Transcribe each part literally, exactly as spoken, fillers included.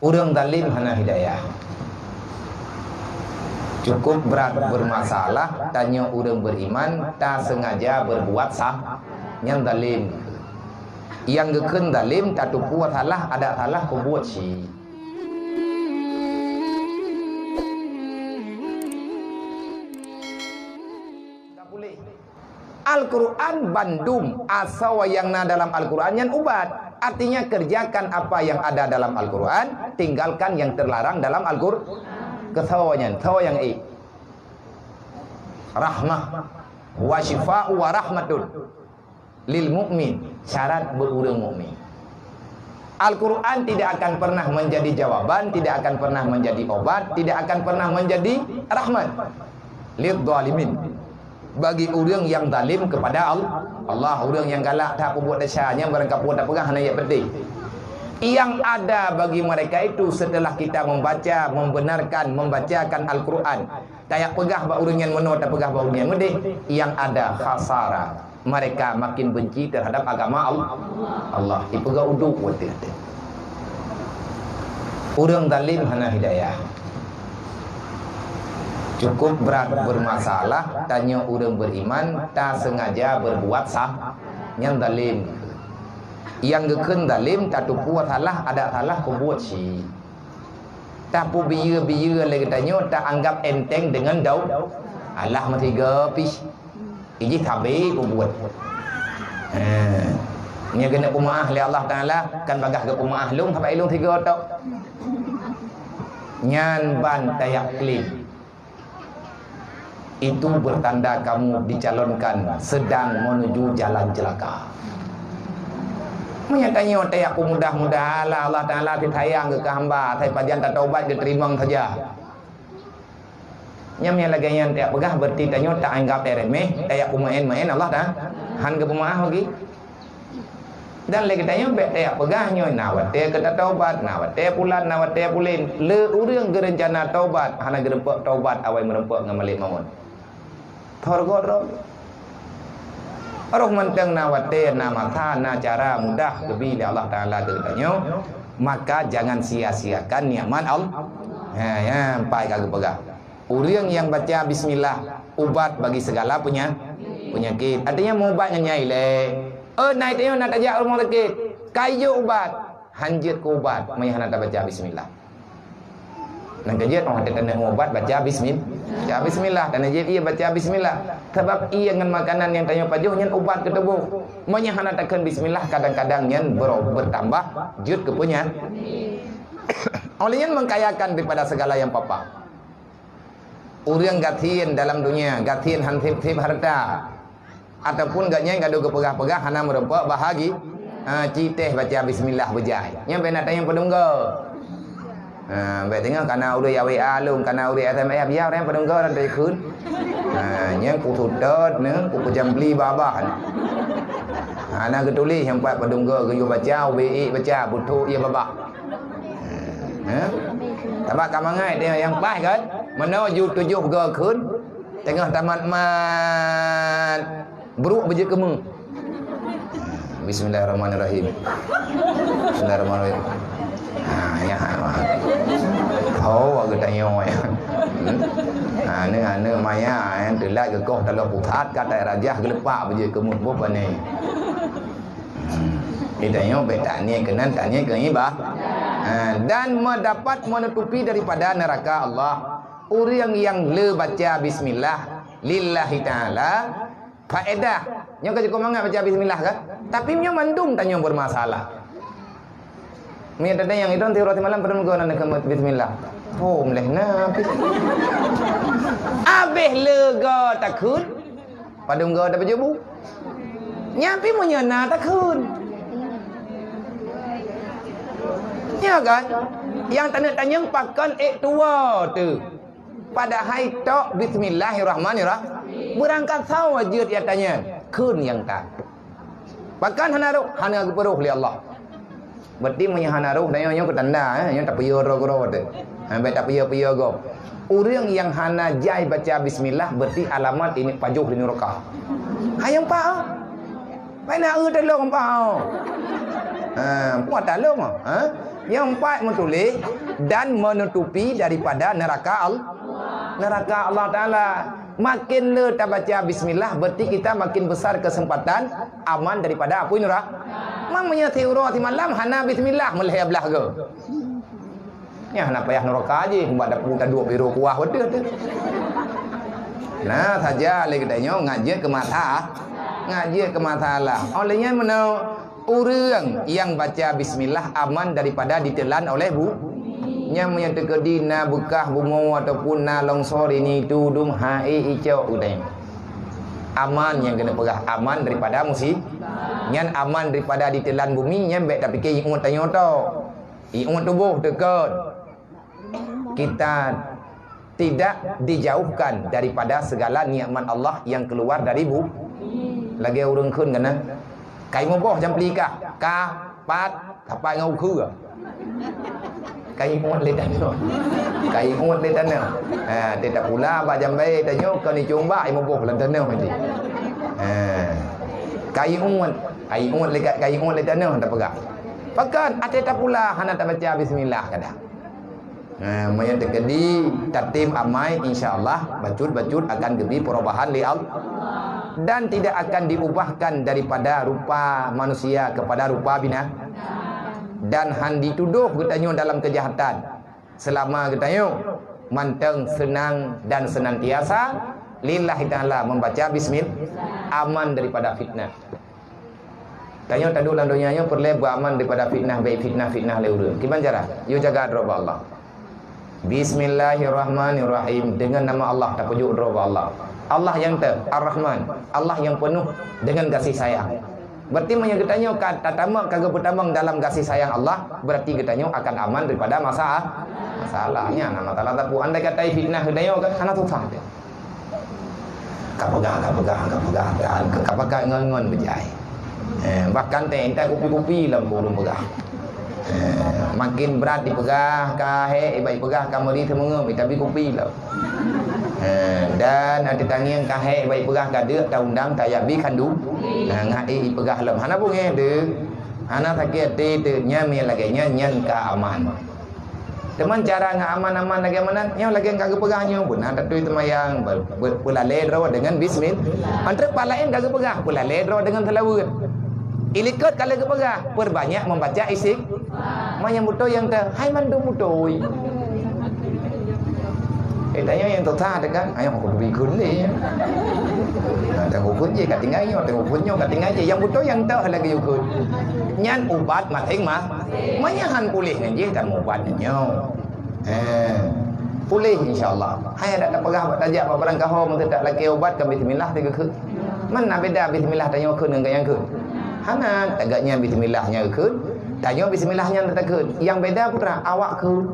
Ureuëng zalim hana hidayah. Cukup brat bermasalah, tanyoe ureuëng beriman, ta sengaja berbuat sah, nyan zalim. Nyang geukheun zalim, tatupue salah, adak salah peubuet cit. Ka puléh. Al-Quran bandum, asoe nyang na dalam Al-Quran nyan ubat. Artinya, kerjakan apa yang ada dalam Al-Quran, tinggalkan yang terlarang dalam Al-Quran. Keu soe nyan, soe nyang ék. Rahmah, wa syifa'u wa rahmatun lil mukmin, syarat beu ureuëng mukmin. Al-Quran tidak akan pernah menjadi jawaban, tidak akan pernah menjadi obat, tidak akan pernah menjadi rahmat lil zalimin, bagi ureuëng yang zalim kepada Al-, Allah. Ureuëng nyang galak that peubuet desya, nyan barangkapeue tapeugah hana nyang penting. Yang ada bagi mereka itu setelah kita membaca, membenarkan, membacakan Al-Quran, tajak peugah bak ureuëng nyan meunoe, tapeugah bak ureuëng nyan meudeh, yang ada khasara. Mereka makin benci terhadap agama Al-, Allah. Ipeugah uduk watée-watée. Ureuëng zalim hana hidayah. Cukup brat bermasalah, tanyoe ureuëng beriman, ta sengaja berbuat sah, nyan zalim. Nyang geukheun zalim, tatupue salah, adak salah peubuet cit. Tapeubiyeu-biyeu lé geutanyoe, taanggap enteng deungon dau-, alah meusigoe pih. Ijih sabe peubuet. Ha. Nyan keuneuk peumeuáh lé Allah Taala, kan bagaih geupeumeuáh lôn, sabe lôn sigoe tok. Nyan ban tajak klim. Itu bertanda kamu dicalonkan sedang menuju jalan celaka. Meunyo tanyoe tajak peumudah-mudah, alah, Allah Taala sayang keu hamba, asai pajan tataubat geuteurimong saja. Nyan nyang lagée nyan tajak peugah, berarti tanyoe taanggap remeh, tajak peumeuén-meuén Allah Taala, han geupeumeuáh lagi. Dan lé geutanyoe bék tajak peugah nyoe na watée keu tataubat, na watée pulan, na watée pulen. Le ureuëng geurencana taubat, hana geureumpok taubat, awai meureumpok ngon malaikat maut. Thor goh droe. Roh mantong na watée, na masa, na cara mudah geubi lé Allah Taala keu geutanyoe, maka jangan sia-siakan nikmat Allah. Ha, nyan pai ka geupeugah. Ureuëng nyang baca bismillah, ubat bagi segala penya-, penyakit. Artinya, meuubat ngon nyai lé. Eh, nai tanyoe na tajak rumoh sakét, ka ijok ubat, hanjeuet keu ubat meunyo hana tabaca bismillah. Nang ka jeuet, oh, teuka na ubat, baca bismil-, baca bismillah, dan jeuet ie baca bismillah. Sabab ie ngon makanan nyang tanyoe pajoh nyan ubat keu tuboh. Meunyo hana takheun bismillah, kadang-kadang nyan ber-, bertambah jeuet keu penya-, oleh nyan mengkayakan daripada segala yang papa. Ureuëng gasien dalam dunia, gasien han sép-sép hareuta, ataupun gobnyan gadôh geupeugah-peugah hana meureumpok bahagi, ha, ci teh baca bismillah beujai. Nyan bék na tanyong padum goe. Ha, bék teungoh kana ureuëng ya W A lôn, kana ureuëng S M S, biar ureuëng padum goe dan teukheun. Ha, nyan kuseutôt neu, kupeujambli babah. Hana geutuléh nyang pat padum goe geuyue baca, ubé ék baca, beuthok ie babah. Ha? Sabab ka mangat teuh nyang paih kan? Meunoe ju tujoh goe kheun, teungoh tamat-mat, brok beujeuet keumeung. Bismillahirrahmanirrahim. Bismillahirrahmanirrahim. Ha, ya, ha, ha. Ho, geutanyoe, ya. Hmm? Ha, ni, ha, ni, maya, ya, teulat geukoh taloh pusat, ka tai rajah geulepak beujeuet keumeung, boh pané. Hmm. Geutanyoe bék taniet keunan, taniet keu iba-, ha, dan mendapat menutupi daripada neraka Allah. Ureuëng nyang le baca bismillah lillahi ta'ala, faedah. Nyoe ka cukup mangat baca bismillah kan? Tapi nyoe mandum tanyoe bermasalah. Meunyoe tatanyong, "Idong tiep uroe simalam padum goe na neukheun bismillah?" Phom leh na pih. Abéh le goe takheun, padum goe tapajoh bu. Nyan pih meunyoe na takheun. Ya kan? Nyang taneuk tanyong pakon ék tuwoe teuh. Padahai tok bismillahirrahmanirrahim. Beurangkat sawa jeuet ya tanyong. Kheun nyang tan. Pakon hana roh? Hana geupeuroh lé Allah. Berarti meunyoe hana roh, dan nyoe, nyoe keu tanda, eh, nyoe tapeuyô droe keudroe teuh. Ha, bék tapeuyô-peuyô gob. Ureuëng nyang hana jai baca bismillah, berarti alamat ini pajoh di neraka. Hai nyang pah, oh. Pai na eu talong pah, oh. Ha, puah talong, oh. Ha? Nyang empat meutuléh, dan menutupi daripada neraka Al-, neraka Allah Taala. Makin le tabaca bismillah, berarti kita makin besar kesempatan aman daripada apui neraka. Mang meunyoe siuroe simalam hana bismillah, meulhèe blah go. Nyan hana payah neraka jih, bak dapu taduek biro kuah beuteuh tu. Nah, saja lé geutanyoe ngat jeuet keu masa-, ngat jeuet keu masalah. Oleh nyan meunoe, ureuëng nyang baca bismillah aman daripada diteulan oleh bu-, nyan meunyoe teukeudi na beukah bumoe ataupun na longsor ini itu dum hai icok geutanyoe. Aman nyang keuneuk peugah, aman daripada musi-, nyan aman daripada diteulan bumi, nyan bèk tapike iéuet tanyoe tok. Iéuet tuboh teukeut. Kita tidak dijauhkan daripada segala nikmat Allah yang keluar dari bu-, lagèe ureuëng kheun keunan. Kai muboh jam peuli kah, ka, pat, kapai ngon ukheue. Kai iéuet lé tanoh. Kai iéuet lé tanoh. Ha, teutab pula bak jambai tanyoe kon icong bak imuboh lam tanoh tadi. Ha. Kai iéuet, kai iéuet lé, kai iéuet lé tanoh tapeugah. Pakon até tapula hana tabaca bismillah kadang. Ha, meunyoe teukeudi tatem amai, insya Allah bacut-bacut akan geubri perubahan lé Allah. Dan tidak akan diubahkan daripada rupa manusia kepada rupa bina-, dan han ditudoh geutanyoe dalam kejahatan. Selama geutanyoe mantong seunang dan senantiasa lillahi ta'ala membaca bismillah, aman daripada fitnah. Tanyoe taduek lam donya nyoe peureulèe beuaman daripada fitnah, baik fitnah-fitnah lé ureuëng. Kiban cara? Yue jaga droe bak Allah. Bismillahirrahmanirrahim. Dengan nama Allah, tapeujok droe bak Allah. Allah nyang teuh, Ar-Rahman. Allah nyang peunoh dengan gaséh sayang. Berarti meunyoe geutanyoe ka tatamong, ka geupeutamong dalam gaséh sayang Allah, berarti geutanyoe akan aman daripada masa-, masalah. Nyan na masalah sapeue. Andai kata fitnah geutanyoe kan hana susah teuh. Ka peugah, ka peugah, ka peugah, ka, ka pakat ngon-ngon beujai. Eh, bahkan teuh intat kupi-kupi lom ureuëng peugah. Eh, makin brat dipeugah, ka hék, ibai peugah ka meuri teumeungeup, itabi kupi lom. Eh, dan ati tangieng ka hék, ibai peugah ka deuk, taundang, tajak bi khandu. Nah, ngat ék ipeugah lom. Hana beungéh teuh. Hana sakét até teuh. Nyan meunyo lagèe nyan, nyan ka aman. Teuma cara ngon aman-aman lagèe meunan, nyoe lagèe ka geupeugah nyoe, beuna tatui teumayang, be-, be-, peulalé droe deungon bismil-, antreuk pat laén ka geupeugah, peulalé droe deungon seulaweuet. Ilikot ka lheueh geupeugah, peurbanyak membaca istig-, ma nyang beutôi nyang teuh, hai mandum beutôi. Eh, tanyoe nyang teuka teuh kan, ayo aku beri kun lé. Nah, tengok kun je ka tinggai nyoe, tengok kun nyoe ka tinggai je. Nyang beutôi nyang teuh lagèe kun. Nyan ubat maséng-ma-, ma nyang han puléh ngon jih dan ubat nyoe. Eh, puléh insya Allah. Hai adak tapeugah bak tajak bak barang kaho meunteuk tak lakèe ubat kan bismillah teugeukheun. Mana beda bismillah tanyoe kheun ngon nyang kheun? Hana, tagak nyan bismillah nyang kheun, tanyoe bismillah nyan takheun. Nyang beda putra awak kheun.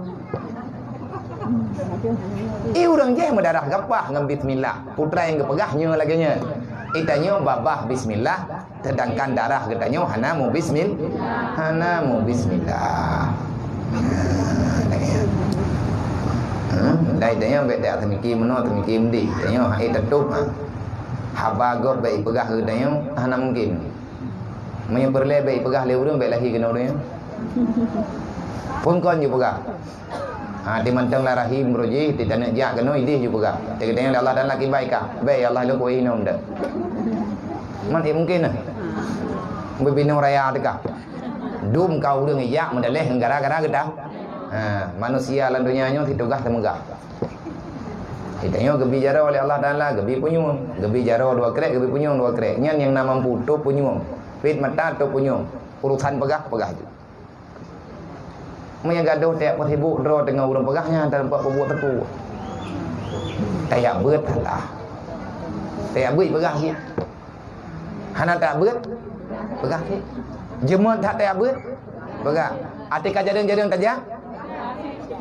I ureuëng jih meudarah gapah ngon bismillah. Putra nyang geupeugah nyoe lagèe nyan. I tanyoe babah bismillah, Sedangkan darah geutanyoe hana mubismil-, hana mubismillah. Ha, lagèe nyan. Ha, dai tanyoe bèk dak teumiki meunoe, teumiki meundi. Tanyoe hai teutôp, ha. Haba gob bèk ipeugah geutanyoe, hana mungkin. Meunyoe peureulèe bèk ipeugah lé ureuëng, bèk lahé keunoe ureuëng nyan. Phôn kon jipeugah. Ha, di mantong lam rahim uroe jih, di taneuk jak keunoe idéh ju peugah. Di geutanyoe lé Allah Taala kibai kah. Bèk ya Allah lôn kuéh inong dak. Man, eh, mungkin nah. Beubinong raya teuka. Dum ka ureuëng ijak meudaleh gara-gara geuta. Ha, manusia lam donya nyoe situgah teumeugah. Geutanyoe geubi jaroe lé Allah Taala, geubi punyueng, geubi jaroe dua krek, geubi punyueng dua krek. Nyan nyang na mampu tôp punyueng, pet mata tôp punyueng. Urusan peugah, peugah ju. Meunyoe gadoh tajak peusibok droe teungoh ureuëng peugah nyan, teumpat peubuet teupeu. Tajak beuet lah. Tajak beuet peugah cit. Hana tajak beuet, peugah cit. Jeumot that tajak beuet, peugah. Até ka jareueng-jareueng tajak,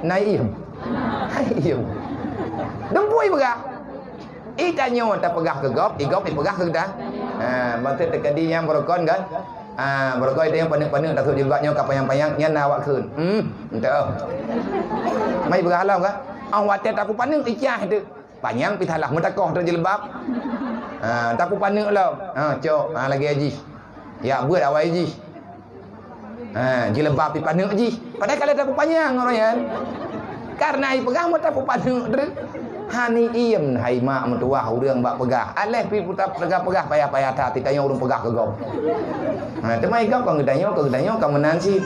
na iem. Hai iem. Dumpui peugah. I tanyoe tapeugah keu gob, i gob ipeugah keu geutanyoe. Ha, maksud teukeudi nyang beurukon kan? Ah, beurukon tanyoe paneuk-paneuk tasôk jilbab nyoe ka panyang-panyang, nyan na awak kheun. Hmm, entah. Mai peugah lom ka? Ah, watèe tapeupaneuk icah teuh. Panyang pih salah, meutakoh teuh jilbab. Ah, tapeupaneuk lom. Ah, cok, ah, lagèe jih. Ya, beuet awai jih. Ha, jilbab pih paneuk jih. Padahai ka lheueh tapeupanjang ureueng nyan. Karena ipeugah meuta peupaneuk deh. Hani iem hai mak meutuwah ureueng bak peugah. Aléh pi puta peugah-peugah payah-payah that, tanyoe ureueng peugah keu gob. Ha, teuma igam kon geutanyoe, kon geutanyoe ka meunan cit.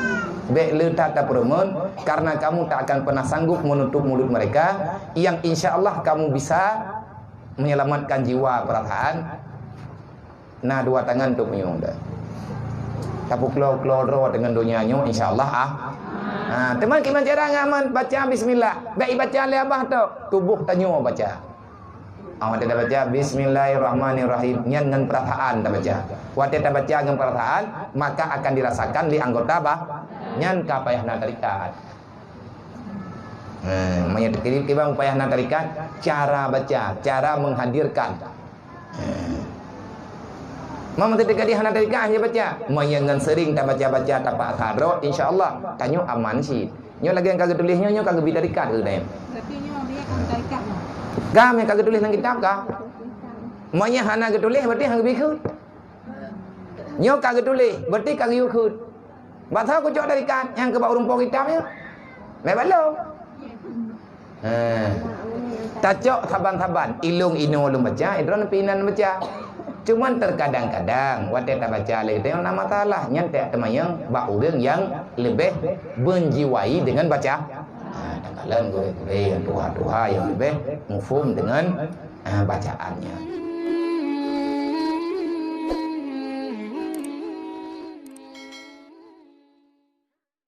Bék le that tapeureumeun, karena kamu tak akan pernah sanggup menutup mulut mereka yang insya Allah kamu bisa menyelamatkan jiwa perasaan. Na dua tangan tu meunyoe dah. Tapuklo-klo droe deungon donya nyoe insya Allah ah. Ha, teuma kiban cara ngaman baca bismillah. Bék ibaca lé abah tok, tuboh tanyoe baca. Ah, watée tabaca bismillahirrahmanirrahim, nyan ngon perasaan tabaca. Watée tabaca ngon perasaan, maka akan dirasakan lé anggota bah, nyan ka payah na tarikat. Ha, meunyoe kiban payah na tarikat, cara baca, cara menghadirkan. Meunyoe teuka di hana teuka hana baca. Meunyoe ngon sering tabaca-baca, tapaksa droe, insya Allah tanyoe aman cit. Nyoe lagée nyang ka geutuléh nyoe, nyoe ka geubi tarikat keu geutanyoe. Berarti nyoe dia kan tarikat nyoe. Ka, meunyoe ka geutuléh lam kitab ka. Meunyoe hana geutuléh, berarti hana geubi kheun. Nyoe ka geutuléh, berarti ka geuyue kheun. Bak saboh kucok tarikat nyang keu bak ureueng po kitab nyoe. Meubalom. Ha. Tacok saban-saban, ilong inoe lôn baca, idroe pih inan baca. Cuman terkadang-kadang watée tabaca lé geutanyoe na masalah, nyan tak teumanyong bak ureueng nyang leubeh menjiwai dengan baca. Ha, takalon gurée-gurée nyang tuha-tuha nyang leubeh muphom dengan, ha, bacaannya.